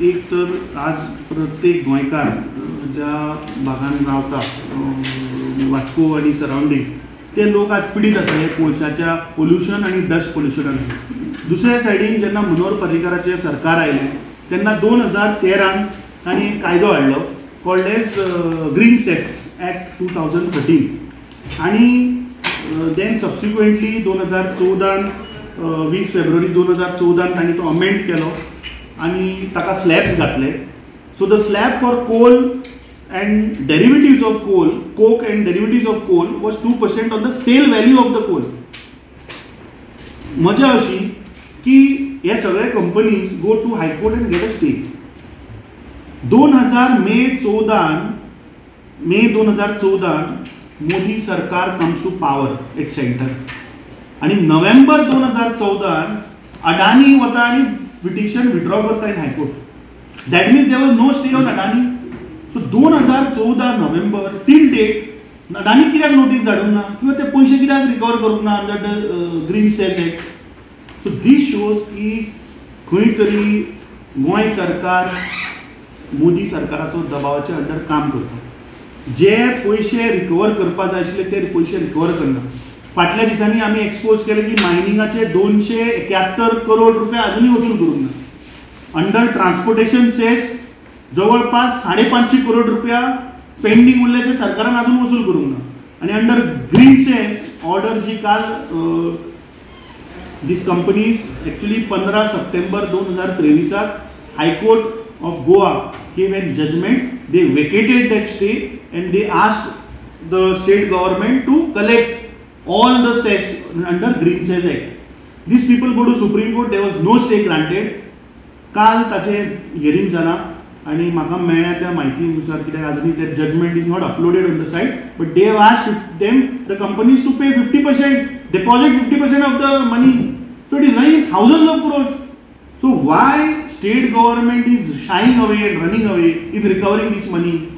एक तर आज प्रत्येक गोंयकार ज्या भागान रावता, वास्को आनी सरावंडींग, ते लोक आज पिडीत आसा हे कोळशाच्या पोल्युशन आनी डस्ट पोल्युशनान. दुसऱ्या सायडीन जेन्ना मनोहर पर्रीकाराचें सरकार आयलें तेन्ना 2013 तांणी एक कायदो हाडलो called as Green Cess Act 2013 आनी then subsequently 2014, 20 फेब्रुवारी 2014 तांणी तो अमेंड केलो आनी ताका स्लॅब्स घातले. So the slab for coal and derivatives of coal, coke and derivatives of coal was 2% on the sale value of the coal. मजा अशी की हे सगळे companies go to High Court and get a stay. 2000 May 14, May 2014 Modi सरकार comes to power at centre आनी नोव्हेंबर 2014 अडानी वता आनी petition withdraw करता in High Court. That means there was no stay on Adani. So 2014 November till date Adani कित्याक notice धाडूंक ना किंवा ते पयशे कित्याक रिकवर करूंक ना under the Green Cess Act? So this shows की खंय तरी गोंय सरकार मोदी सरकाराचो दबावाच्या अंडर काम करता. जे पयशे रिकवर करपा जाय आशिल्ले ते पयशे रिकवर करना. फाटल्या दिसांनी आमी एक्सपोज केले की मायनिंगाचे 271 करोड रुपया अजुनूय वसूल करूंक ना. अंडर ट्रान्सपोर्टेशन सेस जवळपास 550 करोड रुपया पेंडींग उरले ते सरकारान अजून वसूल करूंक ना. आनी अंडर ग्रीन सेस ऑर्डर जी काल these companies actually 15 September 2023 High Court of Goa gave an judgment. They vacated that stay and they asked the state government to collect all the cess under Green Cess Act. These people go to Supreme Court, there was no stay granted. काल ताचे hearing जाला आनी म्हाका मेळ्ळ्या त्या म्हायती नुसार, कित्याक अजुनूय ते judgment is not uploaded on the site, but they have asked them, the companies, to pay 50%, deposit 50% of the money. So it is running in thousands of crores. So why state government is shying away and running away in recovering this money?